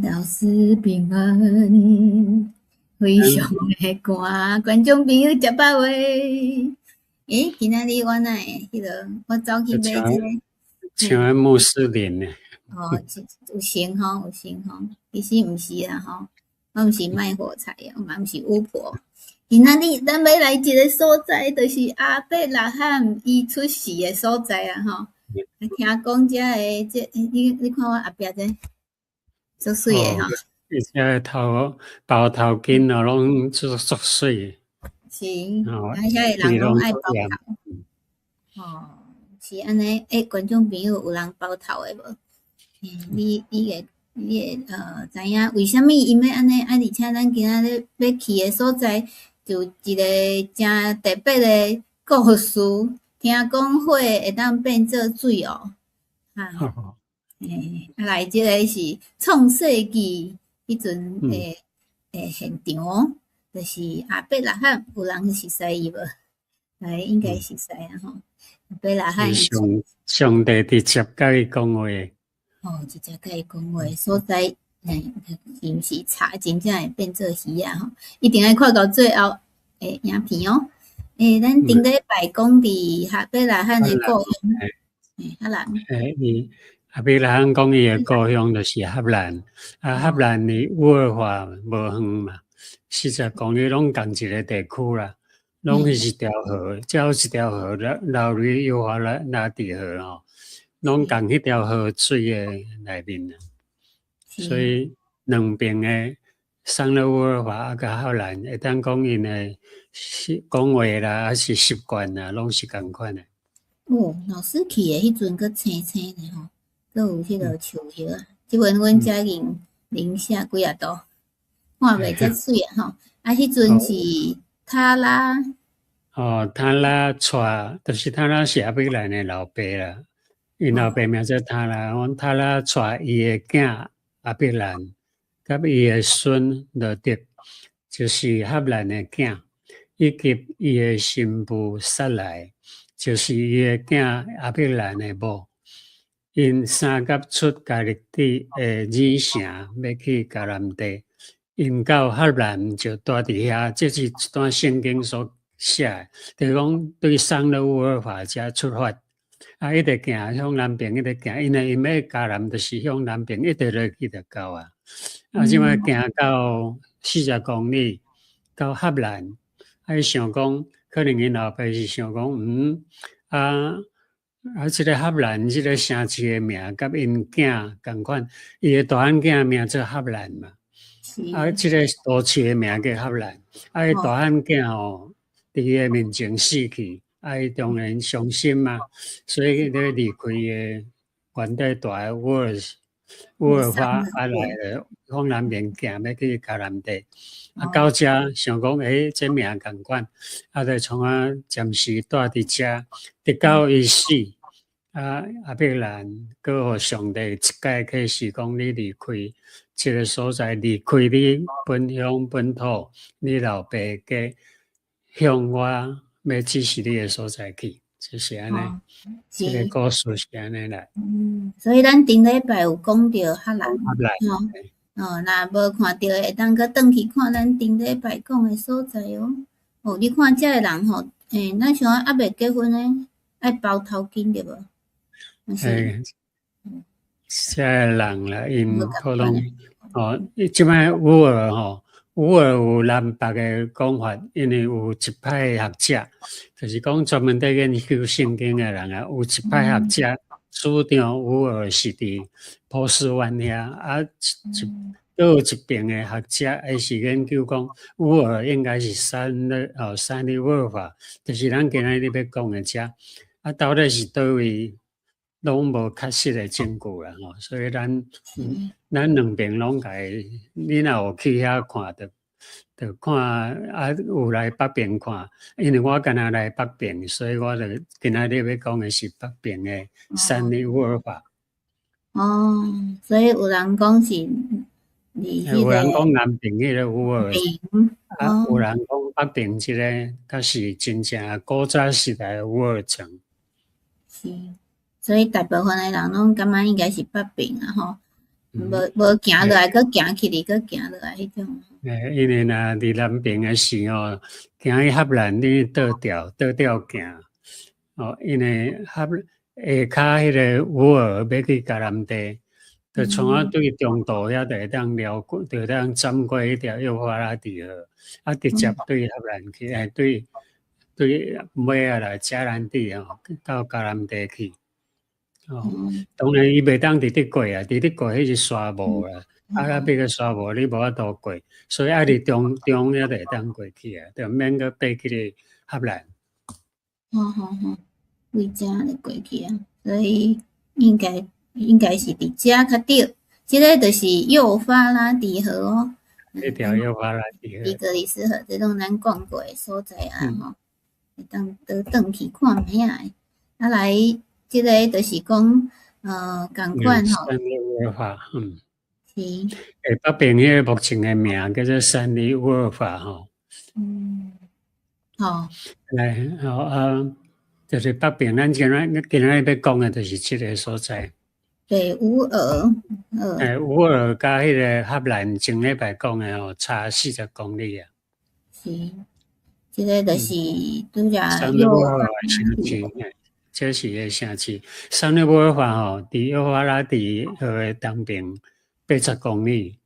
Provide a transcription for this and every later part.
老師平安，非常的寒，觀眾朋友食飽未？欸，今仔日我哪會彼個，我走去買這個，像穆斯林呢？哦，有像吼，有像吼，其實毋是啦吼，我毋是賣火柴的，我嘛毋是巫婆。今仔日咱欲來一个所在，就是亞伯拉罕伊出世的所在啊吼。聽講遮的這，你看我後壁這，足媠的吼。而且頭包頭巾哦，攏足足媠。是，啊，遐的人攏愛包頭。哦，是按呢，欸，觀眾朋友有人包頭的無？你會知影為啥物𪜶欲按呢？啊，而且咱今仔日欲去的所在，就有一個誠特別的故事。聽講火會當變做水哦，哈，欸，啊來，這个是創世紀彼陣的現場，就是亞伯拉罕，有人熟似伊無？來，應該熟似啊吼。亞伯拉罕。上帝直接共伊講話。哦，直接共伊講話，所在，欸，是毋是柴真正會變做魚仔吼？一定愛看到最後的影片哦。欸，咱頂禮拜講佇亞伯拉罕的故鄉，欸，哈蘭。欸，伊亞伯拉罕講伊的故鄉就是哈蘭，啊，哈蘭離烏爾法無遠嘛，40公里攏仝一个地區啦，攏是一條河，只有一條河流流入幼發拉底河吼，攏仝彼條河水的內面啊，所以兩邊的殤了烏爾法啊，佮哈蘭會當講𪜶的講話啦，抑是習慣啦，攏是仝款的。哦，老師去的彼陣閣青青的吼，閣有彼个樹葉啊。這陣阮遮已經零下幾仔度，看袂遮媠啊吼。啊，彼陣是塔拉。哦，塔拉帶，就是塔拉是亞伯蘭的老爸啦。𪜶老爸名做塔拉，阮塔拉帶伊的囝亞伯蘭，佮伊的孫羅得，就是哈蘭的囝，以及伊的新婦撒萊，就是伊的囝亞伯蘭的某。𪜶三佮出迦勒底的珥城，欲去迦南地。𪜶到哈蘭就蹛佇遐，這是一段聖經所寫的，就是講對殤了烏爾法遮出發，啊，一直行向南邊，一直行，因為𪜶欲迦南，就是向南邊一直落去就到啊。啊，這擺行到40公里，到哈蘭，啊，伊想講，可能𪜶老爸是想講，啊，這个哈蘭這个城市的名，佮𪜶囝仝款，伊的大漢囝名做哈蘭嘛。啊，這个都市的名叫哈蘭，啊，伊大漢囝吼，佇伊的面前死去，啊，伊當然傷心嘛，所以咧離開伊的原底蹛的烏爾法，啊來了往南邊行，欲去迦南地。啊，到遮想講，欸，這名仝款，啊，就創啊暫時蹛佇遮，直到伊死。啊，亞伯蘭閣予上帝一擺啟示講，你離開這个所在，離開你本鄉本土，你老爸家，向我欲指示你的所在去，就是按呢。這个故事是按呢來。嗯，所以咱頂禮拜有講著哈蘭，哈蘭，哦，若無看著會當閣轉去看咱頂禮拜講的所在哦。哦，你看遮的人吼，欸，咱像猶未結婚的，愛包頭巾對無？欸，遮的人啦，𪜶可能哦，這擺烏爾吼，烏爾有南北的講法，因為有一派學者，就是講專門佇研究聖經的人啊，有一派學者主張烏爾是佇波斯灣遐，啊，閣有一邊的學者，伊是研究講烏爾應該是殤勒哦，殤勒烏爾法，就是咱今仔日欲講的遮，啊，到底是佗位？攏無確實的證據啦吼，所以咱兩邊攏共，你若有去遐看，就看啊，有來北邊看，因為我敢若來北邊，所以我就今仔日欲講的是北邊的殤勒烏爾法。哦，所以有人講是有人講南邊彼个烏爾，啊，有人講北邊這个才是真正古早時代的烏爾城。是。所以大部分的人攏感覺應該是北邊啊吼。無無行落來，閣行起來，閣行落來彼種。欸，因為若佇南爿的時吼，行去合蘭，你倒吊倒吊行，哦，因為合下跤彼個烏爾欲去迦南地，就創啊對中途遐就會當繞過，就會當斬過彼條幼發拉底河，啊，直接對合蘭去，欸，對對尾仔來迦南地吼，到迦南地去。哦，當然伊袂當直直過啊，直直過彼是沙漠啦，啊啊變個沙漠你無法度過，所以愛佇中中遐就會當過去啊，就免閣爬去咧合蘭。好好好，為遮就過去啊，所以應該是佇遮較對。這个就是幼發拉底河哦。這條幼發拉底河。底格里斯河，這攏咱講過的所在啊，吼，會當倒轉去看覓仔。啊來，這个就是講，仝款吼。山里烏爾法，嗯。是。欸，北爿彼个目前的名叫做山里烏爾法吼。嗯。好。來，好啊，就是北爿，咱今仔今仔日欲講的，就是這个所在。北烏爾。欸，烏爾佮彼个合蘭前禮拜講的吼，差40公里啊。是，這个就是拄才山里烏爾法城市，這是伊个城市。山里烏爾法吼，佇幼發拉底河的東爿80公里。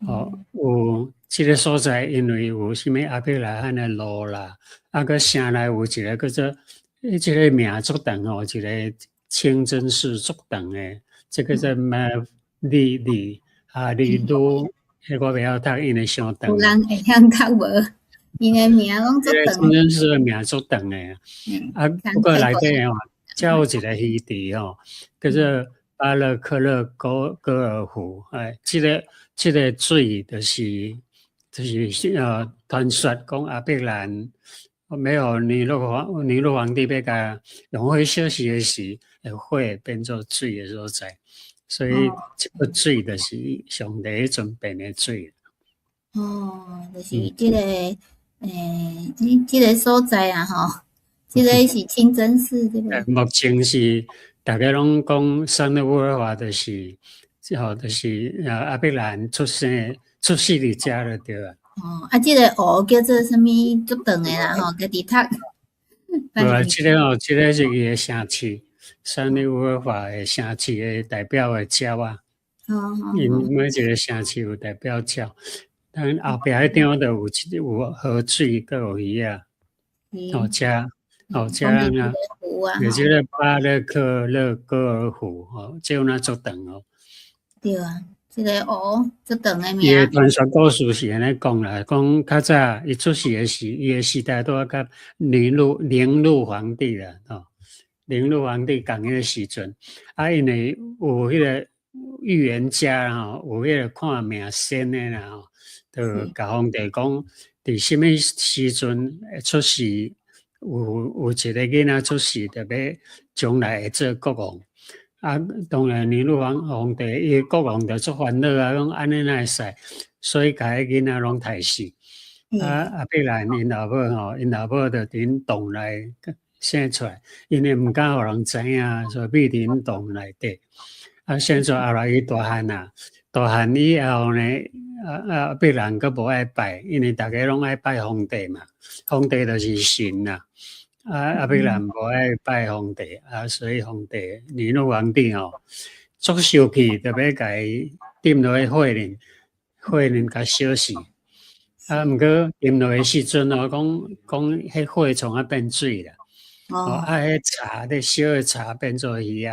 哦，有這个所在，因為有啥物亞伯拉罕的路啦，啊，閣城內有一个叫做，這个名足長吼，一个清真寺足長的，這个叫咩？利利哈利魯，彼我袂曉讀，因為傷長。有人會曉讀無？𪜶的名攏足長。清真寺的名足長的，啊，不過內底吼，遮有一个魚池吼，叫做巴勒克勒戈戈爾湖，哎，這个水就是傳說講亞伯蘭沒有尼祿皇帝欲共用火燒死的時，火變做水的所在，所以這個水就是上帝彼陣變的水。哦，就是這个，欸，這個所在啊，吼，這个是清真寺，對不對？目前是逐家攏講山里烏爾法，就是吼，就是亞伯蘭出生出世佇遮就對啊。哦，啊，這個湖叫做啥物足長的啦，吼，家己讀。對啊，這个哦，這个是伊的城市，山里烏爾法的城市的代表的鳥仔。哦。𪜶每一个城市有代表鳥，但後壁彼張就有有河水，閣有魚仔。哦，遮哦，遮啊，就這个巴勒克勒戈爾湖，哦，這有哪足長哦。對啊，這个湖足長的名。伊的傳說故事是按呢講啦，講較早伊出世的時，伊的時代拄仔佮尼祿皇帝啦，吼，尼祿皇帝仝彼个時陣，啊，因為有彼个預言家吼，有彼個看命仙的啦吼，就共皇帝講，佇啥物時陣會出世，有一个囡仔出世，就欲將來會做國王。啊，當然尼祿皇帝伊國王就足煩惱啊，講按呢哪會使，所以共彼囡仔攏刣死。啊，亞伯蘭𪜶老母吼，𪜶老母就佇𪜶洞內生出來，因為毋敢予人知影，所以秘佇𪜶洞內底。啊，生出來後來伊大漢啊，大漢以後呢，啊亞伯蘭閣無愛拜，因為逐家攏愛拜皇帝嘛，皇帝就是神啦。啊，亞伯蘭無愛拜皇帝，啊，所以皇帝尼祿皇帝吼，足生氣，就欲共伊抌落去火裡，火裡共燒死。啊，毋過抌落去時陣哦，講講彼火創啊變水啦，哦，啊，彼柴咧燒的柴變做魚仔，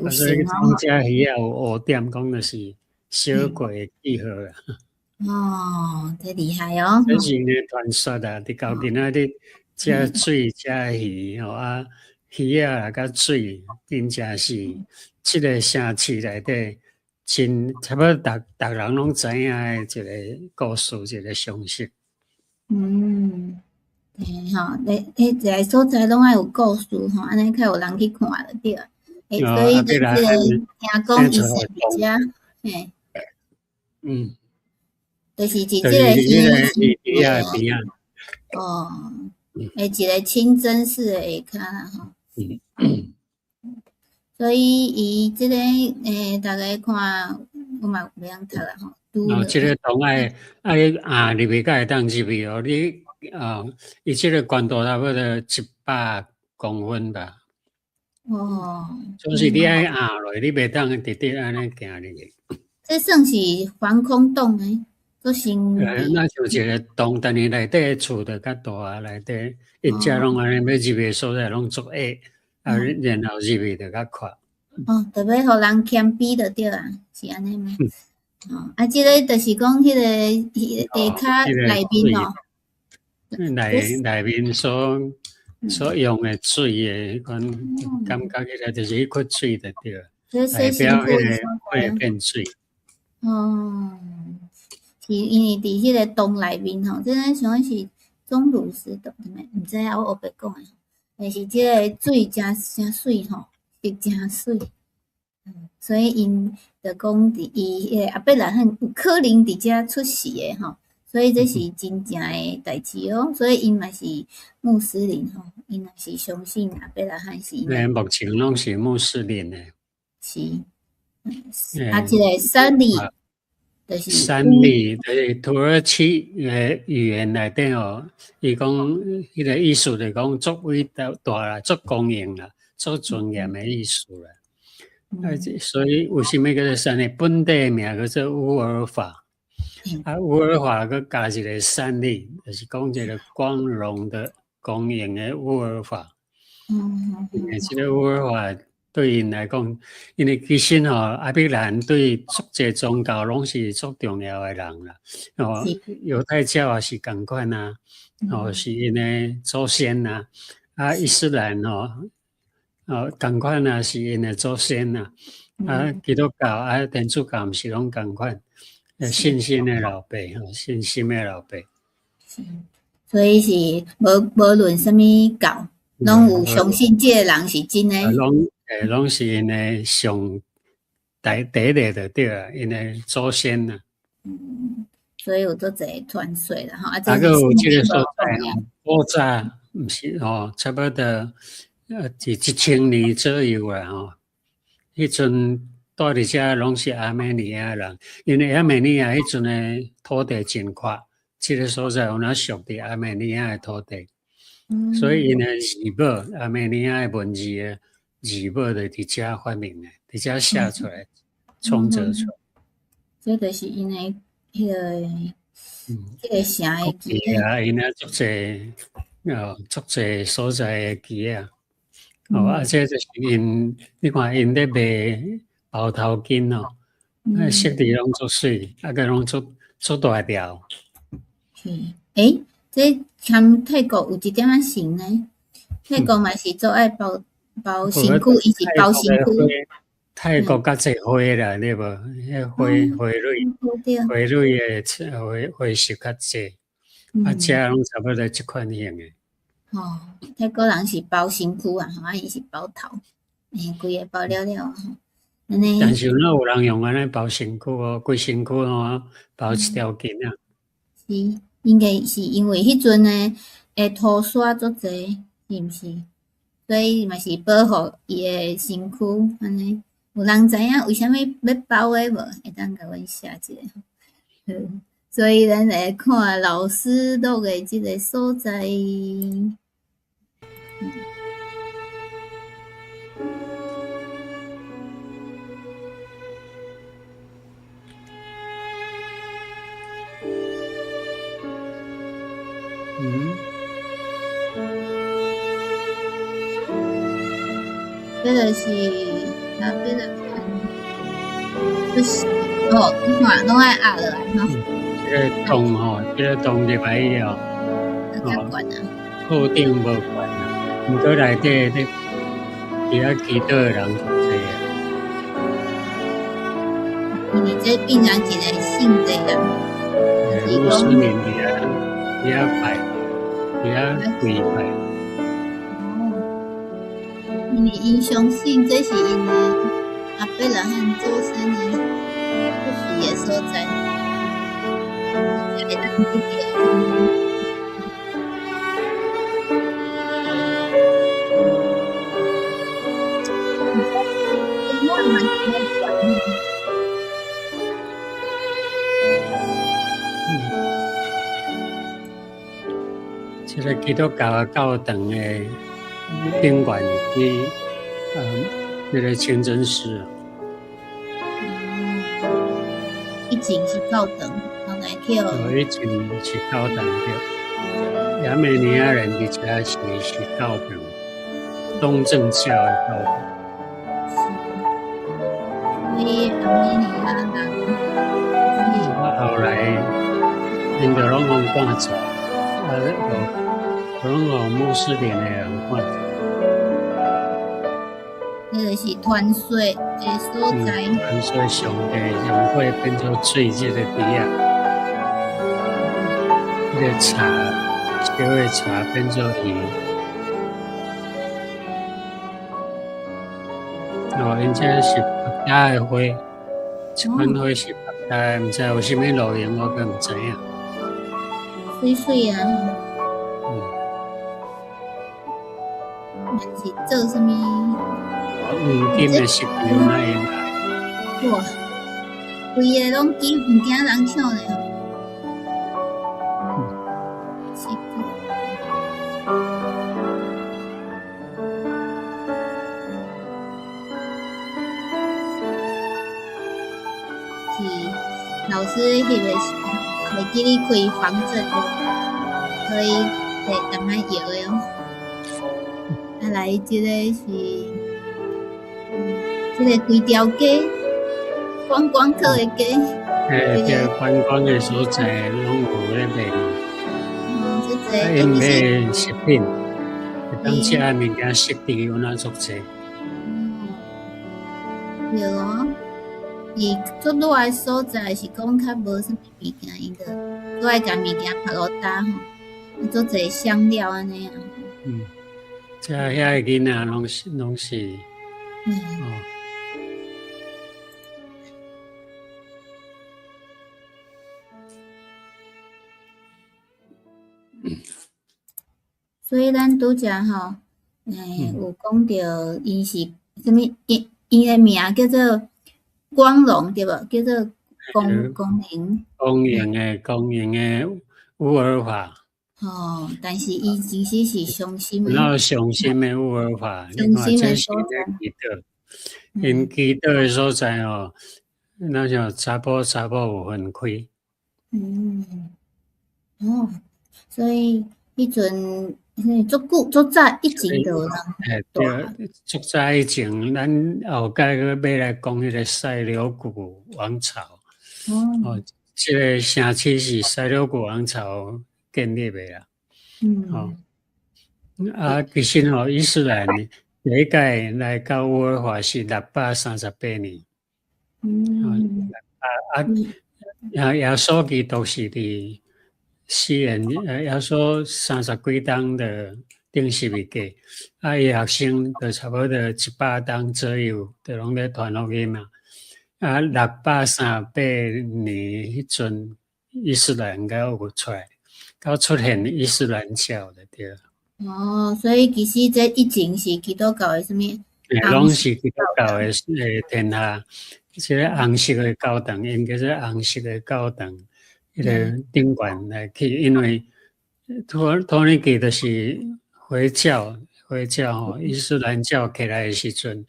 啊，所以講這魚仔有烏點，講就是燒過的記號啊。哦，這厲害哦！這是呢傳說啊，直到今仔日。食水食魚吼啊，魚仔啦佮水，真正是這个城市內底真差不多，逐逐人攏知影的一个故事，一个常識。嗯，對吼，你彼一个所在攏愛有故事吼，按呢較有人去看就對。欸，所以這個聽講伊是佇遮，嘿。就是佇這个魚仔邊仔。哦。欸，一个清真寺的下跤啦吼。所以伊這个逐家看，我嘛袂曉讀啦吼。哦，這个洞愛壓入去才會當入去哦。你哦，伊這个懸度差不多100公分吧。哦。就是你愛壓落，你袂當直直按呢行入去。這算是防空洞呢？做神那像一个洞，但是內底的厝就較大啊，內底𪜶遮攏按呢欲入去的所在攏足矮，啊，然後入去就較闊。哦，特別予人謙卑就對啊，是按呢嗎？哦，啊，這个就是講彼个彼个地跤內面哦，內面所用的水的彼款，感覺起來就是彼塊水就對了，代表彼个會變水。哦，是因為佇彼个洞內面吼，這個想講是鐘乳石洞，毋知影我烏白講的，但是這个水誠誠媠吼，是誠媠。所以𪜶就講佇伊彼個亞伯拉罕有可能佇遮出世的吼，所以這是真正的代誌哦。所以𪜶嘛是穆斯林吼，𪜶也是相信亞伯拉罕是。目前攏是穆斯林的。是，啊，這个三里，就是三里，就是土耳其的語言內底哦，伊講彼个意思就講足偉大大啦，足光榮啦，足尊嚴的意思啦。啊，所以為啥物叫做山里？本地的名叫做烏爾法，啊，烏爾法閣加一个山里，就是講一个光榮的、光榮的烏爾法。因為這個烏爾法對𪜶來講，因為其實吼，亞伯蘭對足濟宗教攏是足重要的人啦。哦，猶太教也是仝款啊，哦，是𪜶的祖先啊。啊，伊斯蘭吼。哦，仝款啊，是𪜶的祖先啊。啊，基督教啊，天主教毋是攏仝款，信心的老爸，吼，信心的老爸。是，所以是無論啥物教，攏有相信這个人是真的。攏是𪜶的上第一个就對啊，𪜶的祖先啊。嗯，所以有足濟傳說啦，吼。啊，閣有這个所在吼，古早毋是吼，差不多。佇1000年左右啦吼，彼陣住佇遮攏是亞美尼亞人，因為亞美尼亞彼陣的土地真闊，這个所在有哪屬佇亞美尼亞的土地，所以𪜶的字母，亞美尼亞的文字的字母就佇遮發明的，佇遮寫出來，創造出來。這就是𪜶的彼个城的旗啊，𪜶啊足濟哦，足濟所在的旗啊。哦，啊，這就是𪜶，你看𪜶咧賣包頭巾哦，啊，色字攏足媠，啊，閣攏足足大條。是，欸，這參泰國有一點仔像呢，泰國嘛是足愛包包身軀，伊是包身軀。泰國較濟花啦，對無？彼花花蕊，花蕊的花花色較濟，啊，遮攏差不多這款型的。哦，泰國人是包身軀啊，啊，伊是包頭，欸，規个包了了吼。但是哪有人用按呢包身軀哦？規身軀哦，包一條巾啊。是，應該是因為彼陣的塗沙足濟，是毋是？所以嘛是保護伊的身軀按呢。有人知影為啥物欲包的無？會當共阮寫一下。好，所以咱來看老師錄的這个所在。這就是那邊的，就是哦，你看攏愛壓落來吼。這个洞吼，這个洞入來以後，較懸啊。厝頂無懸啊，毋過內底咧，佇遐祈禱的人足濟啊。因為這變成一个聖地啊。穆斯林佇遐拜，佇遐跪拜。因為𪜶相信這是𪜶的亞伯拉罕祖先的出世的所在，才會當得著。這个基督教的教堂的頂懸佇這个清真寺。以前是教堂，後來去。哦，以前是教堂對。亞美尼亞人佇遮是教堂，東正教的教堂。是。所以亞美尼亞人。啊，後來𪜶就攏予趕走，啊，攏予穆斯林的人趕走。彼个是傳說的所在。傳說上帝用火變做水這个池仔，彼个柴燒的柴變做魚。哦，𪜶這是白加的花，這款花是白加的，毋知有啥物路用，我閣毋知影。媠媠啊！是做啥物？黃金的石榴那用來。哇！規个攏金，毋驚人搶咧。是。是老師翕的是，會記你開防震的，所以會感覺搖的哦。啊，來，這个是，這个規條街，觀光客的街。欸，對，觀光的所在攏有咧賣。嗯，這濟。啊，𪜶賣食品，會當食的物件食佇有哪足濟。嗯，對哦。伊足熱的所在是講較無啥物物件，𪜶就閣愛共物件拍予焦吼，足濟香料按呢啊。嗯，這遐个囡仔攏是，哦。所以咱拄才吼，有講著伊是啥物？伊的名叫做光榮對無？叫做光光榮。光榮的烏爾法。哦，但是伊其實是傷心的。那傷心的烏爾法，你看這是咧祈禱，𪜶祈禱的所在哦，那像查埔查某有分開。嗯，哦，所以彼陣足久足早以前就有人。欸，對，足早以前，咱後蓋閣欲來講彼个塞琉古王朝。哦，這个城市是塞琉古王朝建立的啦。哦，啊，其實吼，伊斯蘭第一擺來到烏爾法是638年。啊，耶穌基督是佇西元，耶穌三十幾冬就釘十字架，啊，伊學生就差不多100冬左右，就攏咧傳福音嘛。啊，638年彼陣，伊斯蘭才有出來，到出現伊斯蘭教就對。哦，所以其實這以前是基督教的啥物？欸，攏是基督教的天下，這个紅色的教堂，𪜶叫做紅色的教堂，彼个頂懸來去，因為土耳其就是回教，回教吼，伊斯蘭教起來的時陣，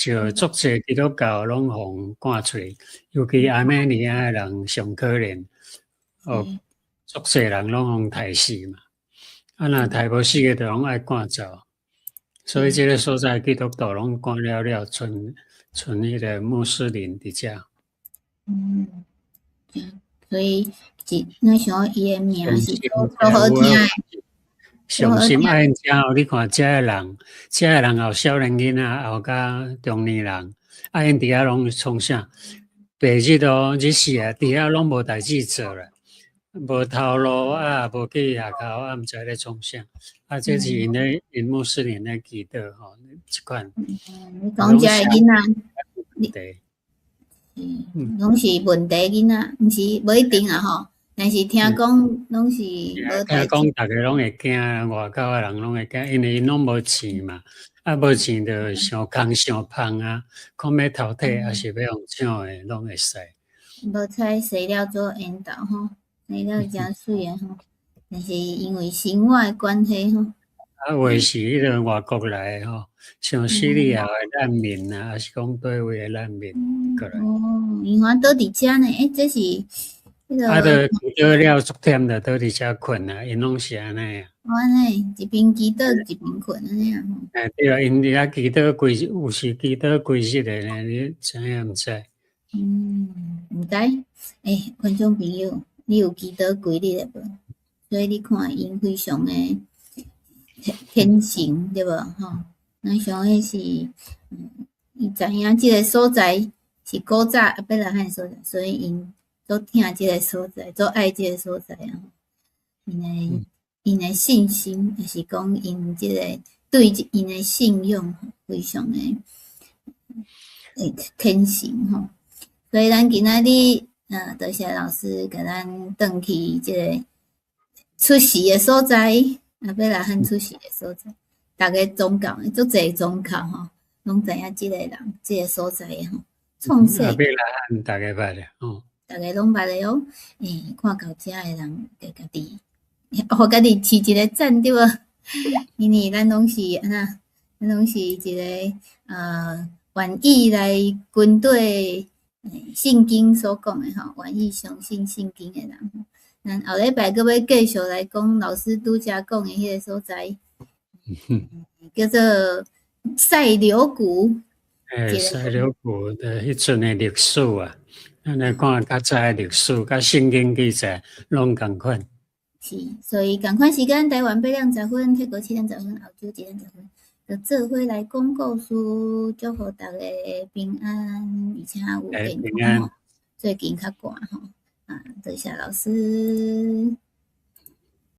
就足濟基督教攏予趕出去，尤其亞美尼亞的人上可憐，哦，足濟人攏予刣死嘛，啊，若刣無死的，就攏愛趕走，所以這个所在基督徒攏趕了了，賰賰彼个穆斯林佇遮。嗯，所以是咱想伊的名是足好聽的。傷心啊！𪜶遮哦，你看遮的人，遮的人有少年囡仔，有佮中年人，啊，𪜶佇遐攏創啥？白日哦，日時啊，佇遐攏無代誌做啦，無頭路啊，無去學校啊，毋知咧創啥。啊，這是𪜶咧，𪜶穆斯林咧祈禱吼，這款。你講遮的囡仔，對，攏是問題囡仔，毋是無一定啊吼。但是聽講攏是無聽講逐个攏會驚，外口的人攏會驚，因為𪜶攏無錢嘛，啊無錢就傷空傷芳啊，講欲偷摕抑是欲予搶的，攏會使。無採西料做緣投吼，你了誠媠的吼，但是因為生活的關係吼。啊，有的是彼个外國來的吼，像敘利亞的難民啊，抑是講佗位的難民過來。哦，𪜶還倒佇遮呢？欸，這是彼个。啊，著祈禱了足忝，就倒佇遮睏啊，𪜶攏是按呢啊。哦，按呢，一邊祈禱一邊睏按呢啊吼。欸，對啊，𪜶佇遐祈禱幾，有時祈禱幾日的呢，你知影毋知？嗯，毋知。欸，觀眾朋友，你有祈禱幾日的無？所以你看，𪜶非常的虔誠，對無？吼，咱想彼是，伊知影這个所在是古早亞伯拉罕所在，所以𪜶足疼這个所在，足愛這个所在啊。𪜶的信心，抑是講𪜶這个對𪜶的信仰非常的虔誠吼。所以咱今仔日，多謝老師共咱轉去這个出世的所在，亞伯拉罕出世的所在，逐个宗教，足濟宗教吼，攏知影這个人，這个所在吼。創世。亞伯拉罕，逐个捌的，吼。逐个攏捌的哦。欸，看到遮的人，會家己，予家己飼一个讚對無？因為咱攏是按怎，咱攏是一个願意來跟綴聖經所講的吼，願意相信聖經的人。咱後禮拜閣欲繼續來講老師拄才講的彼个所在，叫做賽流谷。欸，賽流谷的彼陣的歷史啊，咱來看較早的歷史，佮聖經記載攏仝款。是，所以仝款時間，台灣8點10分，泰國7點10分，澳洲1點10分，就做伙來講故事，祝福逐家平安，而且有健康。最近較寒吼，啊，多謝老師。